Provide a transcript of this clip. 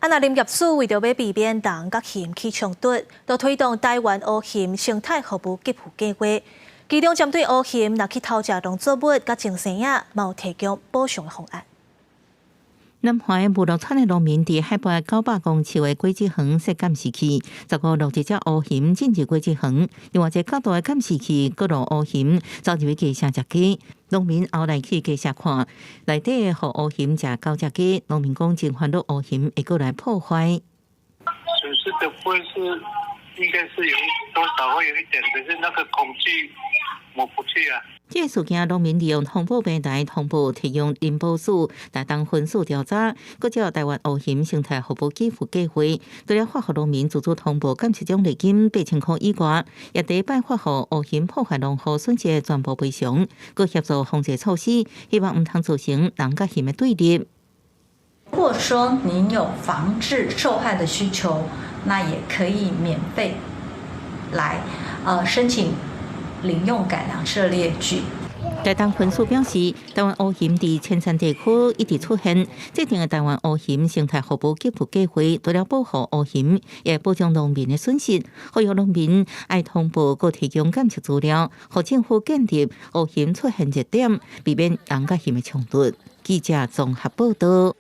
啊，若林業署為著欲避免人佮熊起衝突，就推動台灣烏熊生態服務給付計畫。其中針對烏熊若去偷食農作物佮種生仔，嘛有提供補償的方案。南橫部落村的農民佇海拔900公尺的果子園設監視器，15日一隻烏熊進入果子園，另外一個較大的監視器閣錄烏熊走入去雞舍食雞。農民後來去雞舍看，內底予烏熊食九隻雞，農民講真煩惱烏熊會過來破壞。損失的部分是應該是有多少會有一點，可是那個恐懼抹不去啊。這個事件，農民利用通報平台通報，提供林保署台東分署調查，閣照台灣烏熊生態服務給付計劃，除了發予農民自主通報監測獎勵金8000箍以外，也第一擺發予烏熊破壞農戶損失的全部賠償，閣協助防治措施，希望毋通造成人佮熊的對立。如果說您有防治獸害的需求，那也可以免費來申請領用改良狩獵具。台東分署表示，台灣烏熊佇淺山地區一直出現，制定的台灣烏熊生態服務給付計劃，除了保護烏熊，也保障農民的損失。呼籲農民愛通報，閣提供監測資料，予政府建立烏熊出現熱點，避免人佮熊的衝突。記者綜合報道。